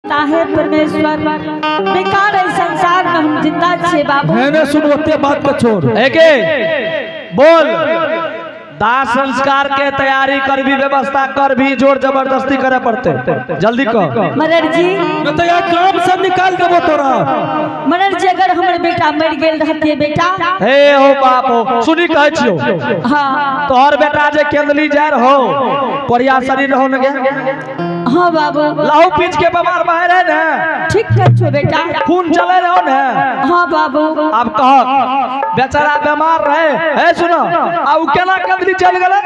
है परमेश्वर। बेकार है संसार में हम जिंदा छे बाबू। मैंने सुन, ओते बात के छोड़। एके बोल, दाह संस्कार के तैयारी कर भी, व्यवस्था कर भी, जोर जबरदस्ती करे पड़ते, जल्दी कर। मरर जी। न तो यार काम से निकाल देबो तोरा। मरर जी, अगर हमर बेटा मर गेल रहते बेटा। हे हो बाप हो, सुनी कहै छियो। हाँ। तोहर बेटा जे केंदली जाय रहो, कोरिया शरीर रहो न गे? हाँ बाबू। लहू पीच के बीमार बाहर है ने? ठीक कह छो बेटा। खून चले रहो ने? हाँ बाबू। अब कह, बेचारा बीमार रहे है, सुनो, आ उ केना केंदली चल गेलै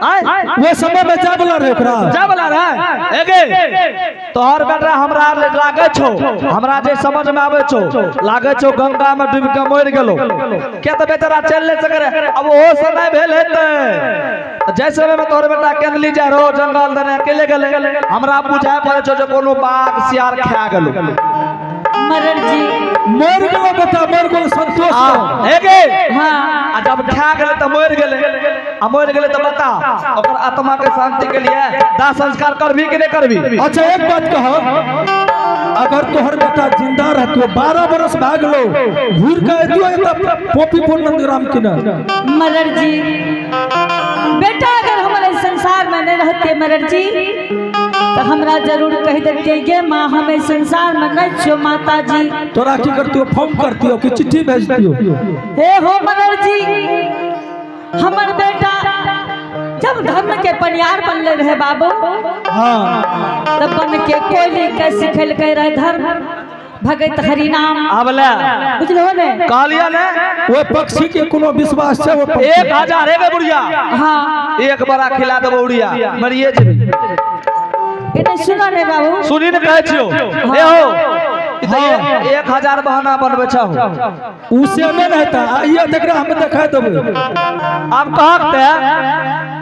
आय? वो समय में जा बोला रहे ओकरा। जा बोला रहे। एगे तोहर बेटा हमरा लागे छो, हमरा जे समझ में आवे छो, लागे छो गंगा में डूब के मर गेलो के त बेचारा चल ले सके रहे। अब ओहो से नहीं भेल हेतै। जै समय में तोहर बेटा केंदली जा रहो जंगल दने अकेले गेले, हमरा बुझाय पड़े छो जे कोनो बाघ सियार खा गेलो। मरर जी। मर गेलो बेटा, मर गेलो, संतोष आ रहो। एगे हाँ। आ जब खा गेले त मर गेले, आ मर गेले त बता, ओकर आत्मा के शांति के लिए दाह संस्कार करबी कि नहीं करबी? अच्छा, एक बात कहो, अगर तोहर बेटा जिंदा रहतो, 12 बरस भाग लो, घूर के अयतो तब पोपीपुर नंदग्राम की न? मरर जी, बेटा अगर हमारे संसार में नहीं रहते मरर जी, तो हमरा जरूर कह देते, ये माँ, हमें संसार में नहीं छो माता जी। तोरा की करती हो? फोन करती हो कि चिट्ठी भेजती हो? हे हो मरर जी, हमर बेटा जब धर्म के पनियार बनले रहे बाबू, तब बन के कोयली के सिखेलकै रहे धर्म, भगत हरि नाम। आब ले। बुझलो ने? कहलियै ने। वो पक्षी के कोनो विश्वास छै वो पक्षी? 1000 हे गे बुढ़िया। हाँ। एक बड़ा खिला देबो उड़िया, मरिए जेबी। एने सुनो ने बाबू। सुनी ने कहै छियो, हे हो, ई तऽ 1000 बहाना बनबै छहो। उ से नहीं रहता, आइए देखरा, हम देखा देबै। आब कहक ते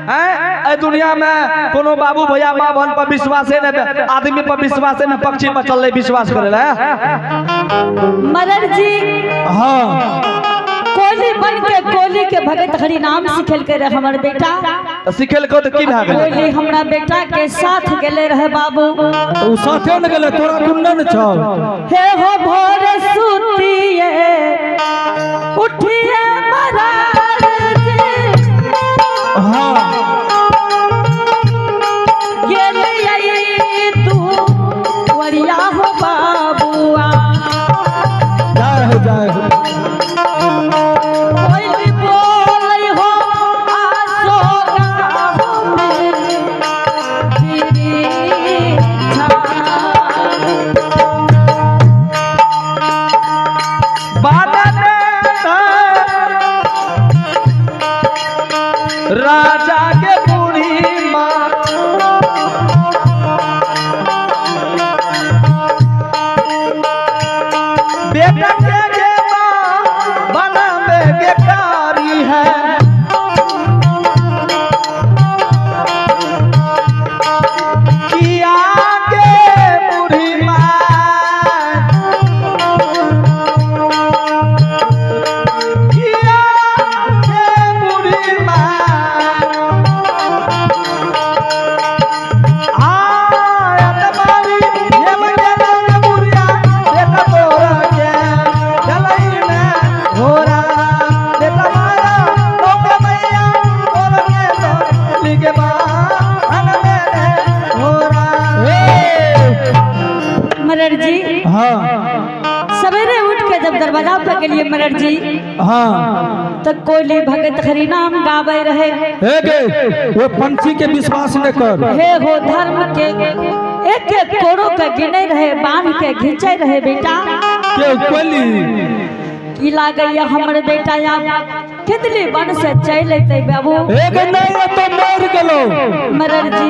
हैं, एहि दुनिया में कोनो बाबू भैया माँ बहन पर विश्वासे नहीं, आदमी पर विश्वासे नहीं, पक्षी पर चलले विश्वास करे ला? मरर जी। कोयली बन के कोयली के भगत हरि नाम सिखेलकै रहे हमर बेटा। तऽ सिखेलको तऽ की भए गेलै? कोयली हमरा बेटा के साथ गेले रहे बाबू। तो उ साथे न गेलै, तोरा कुन न छौ। हे हो, भोर सुतिए उठिए मरर जी, गेलियै तू वरिया हो बाबुआ। जाय हो, जाय हो। कोयली बोलै हो आसो गाहो में बिरिछा। बादल राजा के बूढ़ी माँ, बेटा के माँ बनावे के कारी है, किया के बूढ़ी माँ, किया के बूढ़ी माँ, आयत मारी हेम गेलन बुढ़िया, बेटा तोरा के चलई में घोड़ा, बेटा मारा लोक मैया तोरा के तो लिगे बाहन में रे घोड़ा। मरर जी। सवेरे उठ के जब दरवाजा पर गेलिए मरर जी, तो कोयली भगत हरि नाम गावे रहे। हे गे, वो पंछी के विश्वास न कर। हे हो, धर्म के एक एक कोड़ो के गिने रहे, बांध के घिंचे रहे बेटा। के कोयली? की लागैया हमर बेटा या कितली बन से चल अतै बाबू। हे गे, नहीं तो मर गेलो। मरर जी,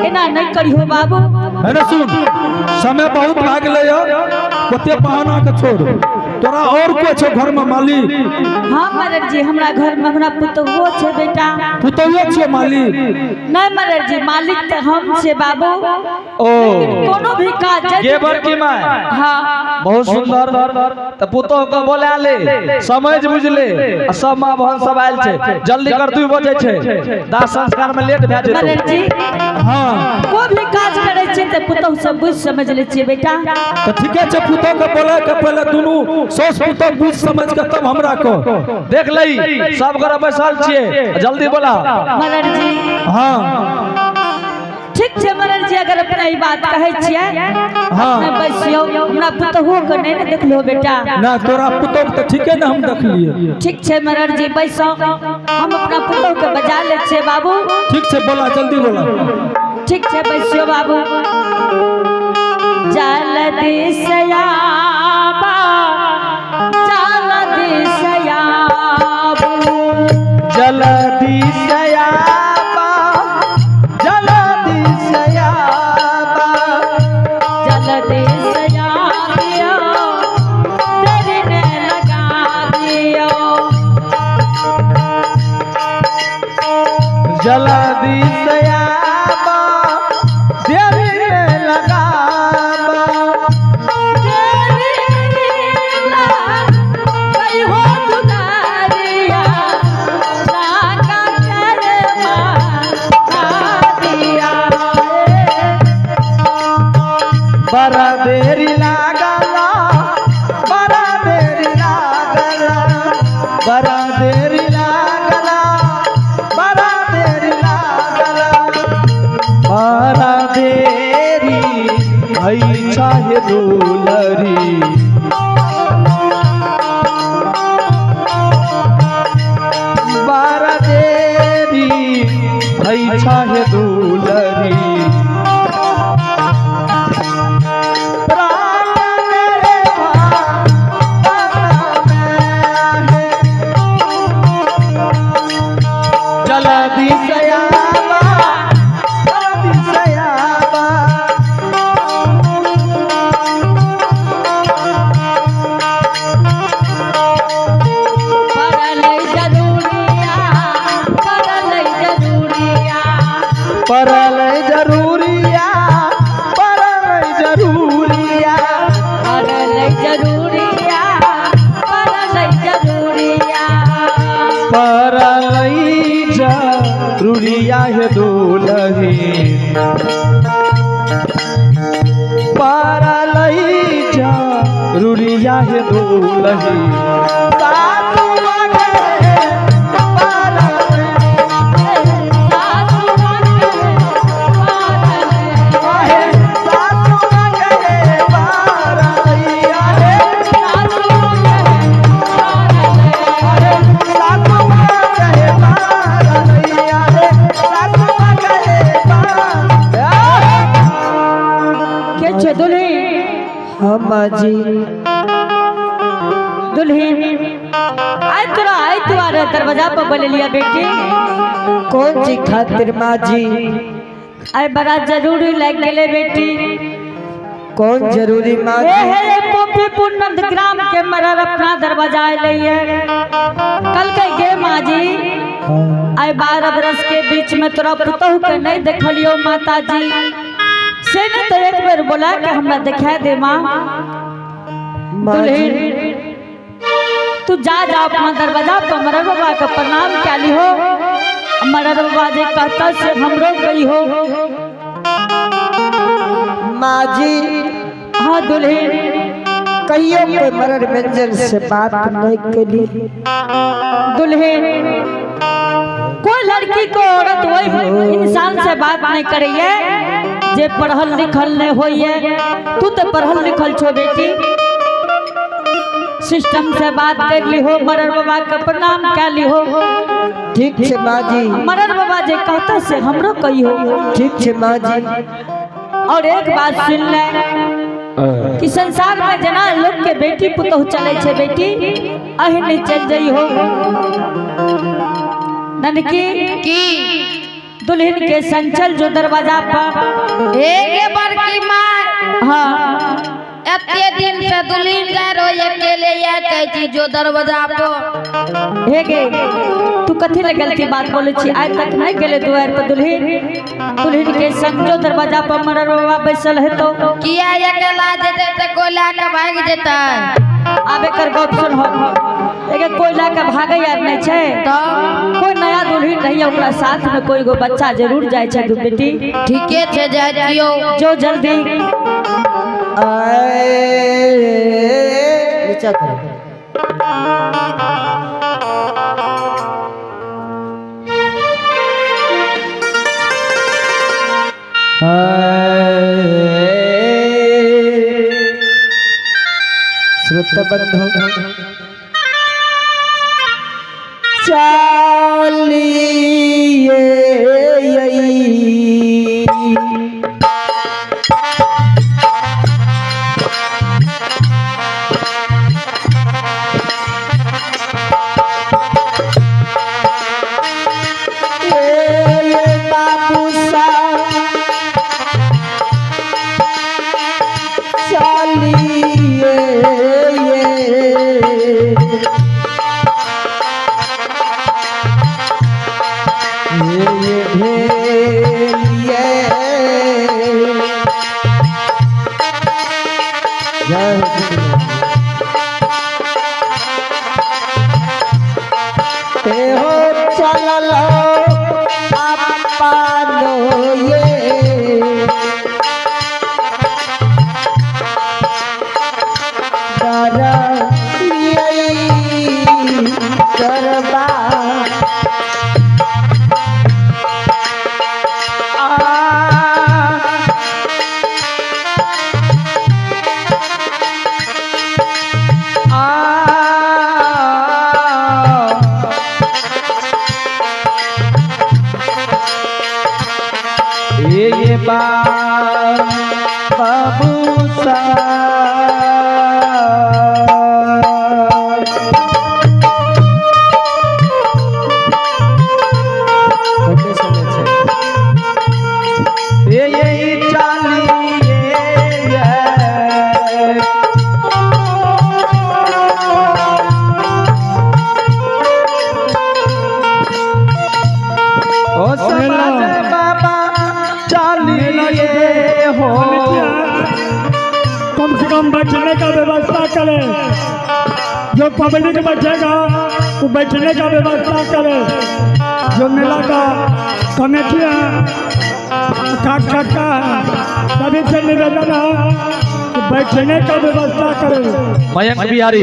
एना नहीं करियो बाबू। है ना, सुन, समय बहुत भाग ले। ओते बहाना के छोड़, तोरा और कोई छौ घर में मालिक? हाँ मरर जी, हमरा घर में हमरा पुतहुओ छै बेटा। पुतहुए छियो मालिक? नहीं मरर जी, मालिक तऽ हम छियै बाबू। ओ कोनो भी काज गे बड़की माय। हाँ। बहुत सुंदर। तऽ पुतोह के बोला ले, समझ बुझ ले। आ सब माँ बहन सब आयल छै, जल्दी कर, 2 बजे छै, दाह संस्कार में लेट भए जेतौ। मरर जी। हाँ। कोई भी काज करै छियै तऽ पुतोह से बुझ समझ लै छियै बेटा। तऽ ठीके छै, पुतोह के बोला के पहले दुनू सास पुतोह बुझ समझ के तब हमरा कह। देख लई, सब गोरा बैसल छियै, जल्दी बोला। मरर जी। हाँ। ठीक छै मरर जी, अगर अपना ई बात कहै छियै। हाँ। अपने बैसियौ, हमरा पुतोहुओ के नहि ने देखलो बेटा। ना, तोरा पुतोह के तऽ ठीके ने हम देखलियै। ठीक छै मरर जी, बैसो, हम अपना पुतोह के बजा लै छियै बाबू। ठीक छै, बोला, जल्दी बोला। ठीक छै, बैसियौ बाबू। जल्दी से आबा, जल्दी से आबू। जल्दी से आबा, जल्दी से आबा। जल्दी से आबियो, तेरे ने लगा दियो। जल्दी से आबा, देरी ने लगाबा। तेरी कई हो दुलारिया, नाका करे दिया। बड़ा देरी लागला, बड़ा देरी लागला, बड़ा देरी लागला, बड़ा देरी लागला, बड़ा देरी भई चाहे दुलरी। बड़ा देरी भई चाहे दुलरी। प्राण मेरे भान में है। जल्दी से आबा, जल्दी से आबा। परल जरूरिया, परल जरूरिया। परल जरूरिया, परल जरूरिया। परल जरूरिया, परल जरूरिया। परल जरूरिया है दुलही, परल जरूरिया है दुलही। सासु मांगे परल सासु मांगे परल आहे, सासु मांगे परलैया हे। सासु मांगे परल अरे सासु मांगे परलैया हे, सासु मांगे पर के छे दुल्ही? हाँ माँ जी। दुल्ही, आइ तोरा आइ तुम्हारे दरवाजा पर बोललिया बेटी। कौन जी खातिर माँ जी? आइ बड़ा जरूरी लग गेले बेटी। कौन जरूरी माँ ए जी? हे पोपीपुर नंदग्राम के मरर अपना दरवाजा अइले है। कल के गे माँ जी, आइ 12 बरस के बीच में तोरा पुतहु के नहीं देखलियो माता जी से, ने तो एक बेर बोला के हमरा दिखा दे माँ। माँ जी। दुल्हन, तू जा जा अपना दरवाजा पर मरर बाबा के प्रणाम कैली हो, मरर बाबा जे कहता से हमरो गई हो। माँ जी। हाँ दुल्हन। कहियो कोई मरर व्यंजन से बात नहीं करी। दुल्हन, कोई लड़की को औरत वही इंसान से बात नहीं करैये जे पढ़ल लिखल नहीं होइए। तू तो पढ़ल लिखल छो बेटी, सिस्टम से बात कर ली हो, मरर बाबा के प्रणाम कर ली हो। ठीक छे माँ जी। मरर बाबा जे कहता से हमरो कही हो। ठीक छे माँ जी। और एक बात सुन ले कि संसार में जना लोग के बेटी पुतोह चले छे बेटी, अहि नहीं चल जाई हो। ननकी। की? दुल्हन के संचल जो दरवाजा पर। हे गे बड़की माय। हाँ। एत एते दिन से दुल्हन जाय रहो अकेले या कहै छी जो दरवाजा पर। हे गे, तू कथी ले गलती बात बोले छी? आइ तक नहीं गेले दुआर पर दुल्हन। दुल्हन के संग जो दरवाजा पर मरर बाबा बैसल है तो किया अकेला जेतै तऽ कोइ लए के भागि जेतै। आब एकर गप सुन हो। एके कोई ला के भागे यार नहीं छै। तऽ कोई नया दुल्हन रही ओकरा साथ में कोई गो बच्चा जरूर जाय छै दू बेटी। ठीके छै, जाइ छियौ। जो जल्दी। नीचा करो। श्रोत बंधु चालिए बाबू चालिए हो चलल आपनो ये दर दरबार। ये बाबू सा कते समय छै? ये चालिए। ओ समाज बाबा चालिए हो। कम से कम बैठने का व्यवस्था करें। जो पब्लिक बैठेगा वो बैठने का व्यवस्था करे। जो मेला का कमेटी है, काट काटता है, सभी से निवेदन है कि बैठने का व्यवस्था करें। मयंक बिहारी,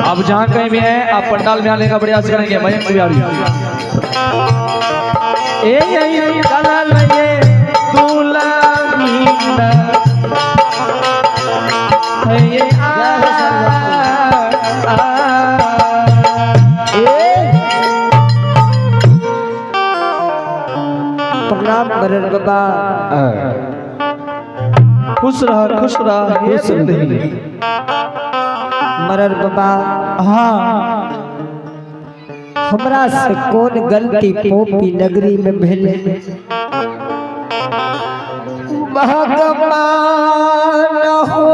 आप जहाँ कहीं भी हैं, आप पंडाल में आने का प्रयास करेंगे। मयंक बिहारी ए ये चलल ये दुल्हन ये आ, आ, ए प्रणाम बरन बाबा। खुश रह, खुश रह हे दुल्हन। मरर बाबा, हाँ। हमरा से कौन गलती पोपी नगरी में भेले? भगवान हो,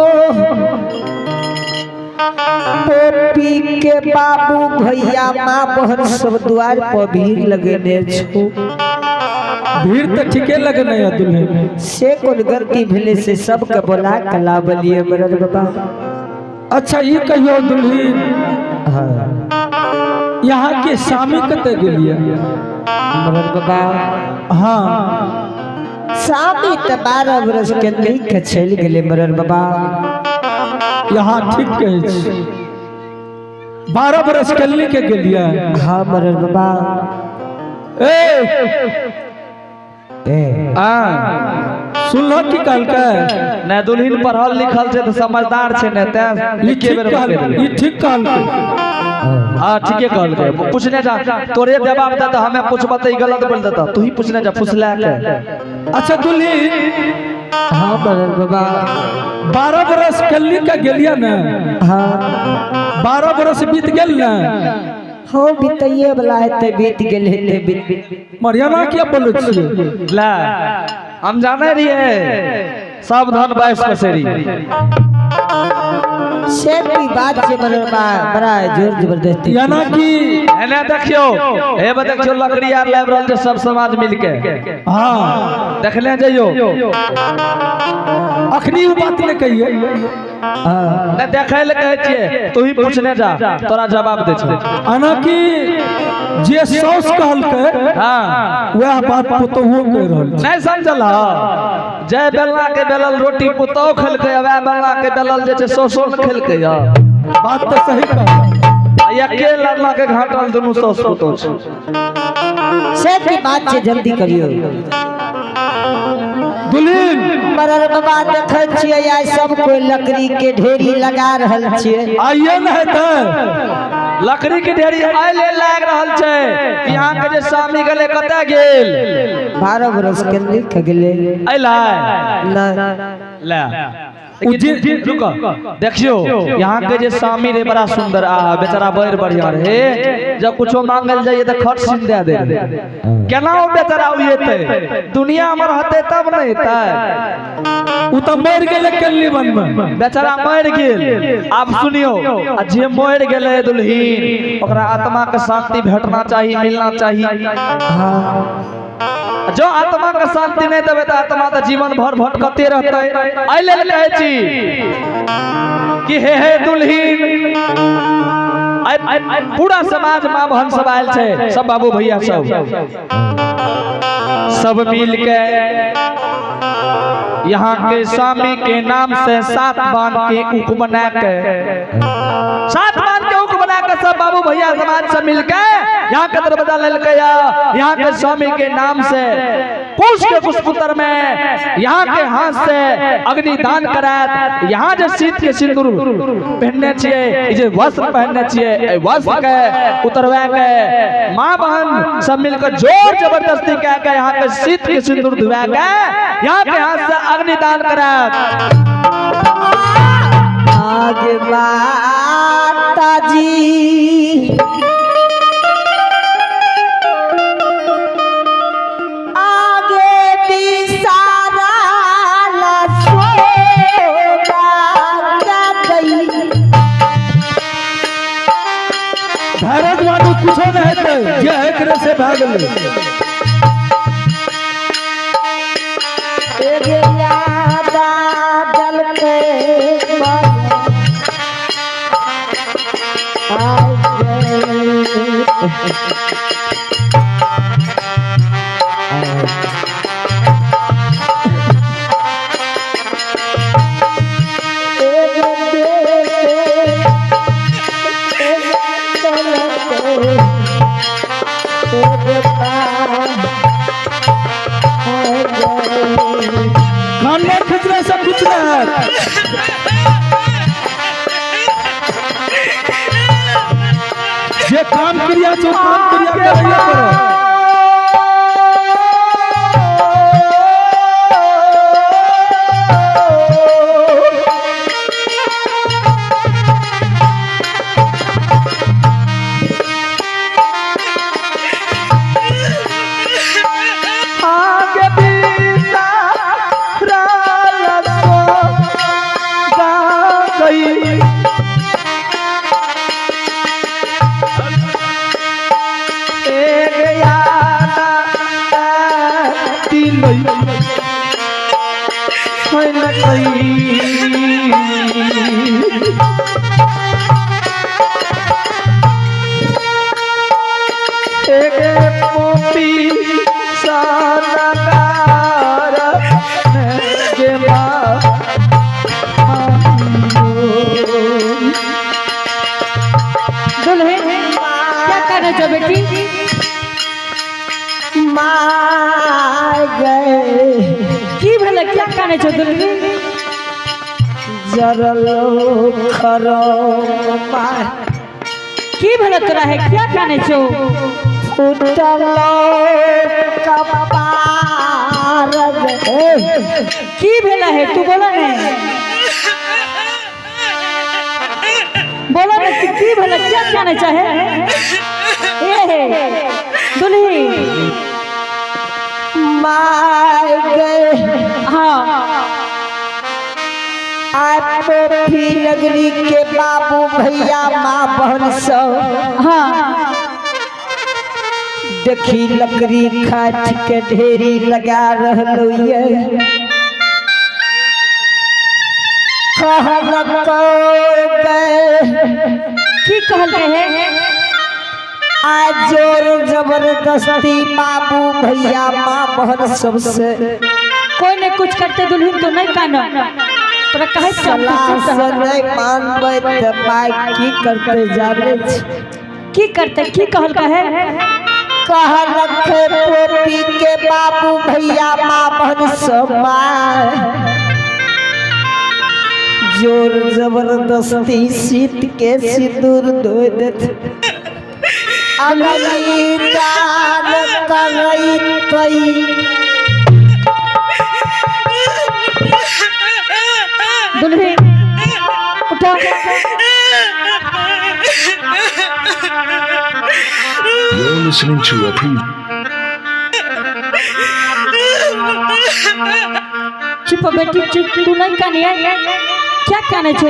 पोपी के बाबू भैया माँ बहन सब द्वार पर भीड़ लगेने छो। भीड़ तो ठीके लगने है दुल्हन। से कौन गलती भेले से सबके बोला के लावलिए मरर बाबा? अच्छा, ये कहियो दुल्हन, हाँ। यहाँ के स्वामी कते गेलिए? मरर बाबा, हाँ। स्वामी तऽ 12 बरस के नहीं के चलि गेलै मरर बाबा। यहाँ ठीक कहै छी, 12 बरस कल्ली के गेलिए। हाँ मरर बाबा। ए ए आ सुनलो की कहलकै? नै, दुल्हन पढ़ल लिखल छै तऽ समझदार छै ने, तें ई एके ठीक बेर कहल, बतेलकै। ई ठीक कहलकै। हाँ, ठीके कहलकै। पूछने जा, तोरे जवाब दे तऽ हमे पूछबऽ तऽ ई गलत बोल देता। तू ही पूछने जा फुसला के। अच्छा दुल्हन। हाँ मरर बाबा। 12 बरस कल्ली के गेलिए ने? हाँ। 12 बरस बीत गेल ने? हाँ, बीतैये वाला हेतै, बीत गेल हेतै, बीत मरियाना किया बोलै छियै? ले, हम जाने रहिए। सब धन 22 पसेरी। से भी बात छै बड़ा बड़ा जोर जबरदस्ती। याना कि एने देखियो, हे बे देखियो, लकड़ी आर लाबि रहल छै सब समाज मिलके। देखले जइयो। अखनी उ बात नहि कहिए। नहि, देखै लए कहै छियै, तू ही पूछने जा, तोरा जवाब दै छौ। आना कि जे सौस कहलकै, वएह बात पुतोहुओ कहि रहल छै। नहि समझल? जय बेलना के बेलल रोटी पुतोह खेलकै, वएह बेलना के बेलल जे छै सौसो ने खेलकै। बात तऽ सही कहल। आ एके लड़ना के घाटल दुनू सौस पुतोह छै। से भी बात छै, जल्दी करियौ। दुल्हीन। मरर बाबा, देखै छियै आइ सब कोई लकड़ी के ढेरी लगा रहल छियै। आइए ने हेतै। लकड़ी के ढेरी आइ ले लागि रहल छै। यहाँ के जे स्वामी गेलै, कतऽ गेल? 12 बरस के लिख गेलै। अइलै? नहि। ले रुक, देखियो, यहाँ के जे स्वामी रे, बड़ा सुंदर आ बेचारा बड़ बढ़िया रहे। जब कुछो मांगल जाइए तऽ खट सिन दे दे रहे। केना ओ बेचारा उएतै? दुनिया में रहतै तब ने एतै। उ तऽ मरि गेलै केली वन में। बेचारा मरि गेल। आब सुनियो, आ जे मरि गेलै दुल्हीन, ओकरा आत्मा के शांति भेटना चाही, मिलना चाही। जो आत्मा के शांति नहीं देबै तऽ आत्मा तऽ जीवन भर भटकते रहतै। एहि लेल कहै छी कि हे हे दुल्हीन, आइ पूरा समाज, माँ बहन सब आयल छै, सब बाबू भैया सब, सब मिल के यहाँ के स्वामी के नाम से सात बांध के उक बना के, सात बांध के उक बना के, सब बाबू भैया समाज से मिल के यहाँ के दरवाजा लेलकै या यहाँ के स्वामी के नाम से कुश के कुशपुत्र में यहाँ के हाथ से अग्निदान करायत। यहाँ जे शीत के सिंदूर पहनने छियै, ई जे वस्त्र पहनने छियै, एहि वस्त्र के उतरवा के माँ बहन सब मिलकर जोर जबरदस्ती कह के यहाँ के शीत के सिंदूर धुआ के यहाँ के हाथ से अग्निदान करायत। आगे माता जी, आगे बिसारा सोगा गई। धैर्य मानू, कुछो नहि हेतै। जे एकरे से भए गेलै। एगे यादा जल के मन आगे। एगे देखे, एगे चलते, एगे पार गए। कान खिंचने से कुछ नहीं हैत। जे काम क्रिया छै, ओ काम क्रिया करैये पड़त। आगे बिसारा गा गई। एक यादा दिलई है न। एक पोपी सानकार के माँ। दुल्हन, क्या कर रहे हो बेटी? मार गए। की भेलै? क्या कानै छौ दुल्हन? जरलो खरो मार। की भेलै तोरा है? क्या कानै छौ? फुटलो कपार गए। की भेलै है? तू बोला ने, बोला ने कि की भेलै? क्या कानै चाहे? ए हे दुल्ही। मार गए। हाँ। आय पोफी नगरी के बाबू भैया माँ बहन सब हाँ देखी लकड़ी खाट के ढेरी लगा रहलो ये। कहलको गए की कहलकै है आज जोर जबरदस्ती बाबू भैया माँ बहन सबसे कोई नहीं कुछ करते दुल्हन तो नहीं कानो तोरा कहै छियौ, सलाह चुप से रह। नहीं मानबै तऽ माय की करते जाने छी। की करते की कहलकै है कहलक पोपी के बाबू भैया माँ बहन सब माय जोर जबरदस्ती सीत के सिंदूर धो देत अगली दान करैतै। दुल्हन उठो। You're listening to a pre चुप बेटी चुप, तू नहीं कानिया, क्या काने छो?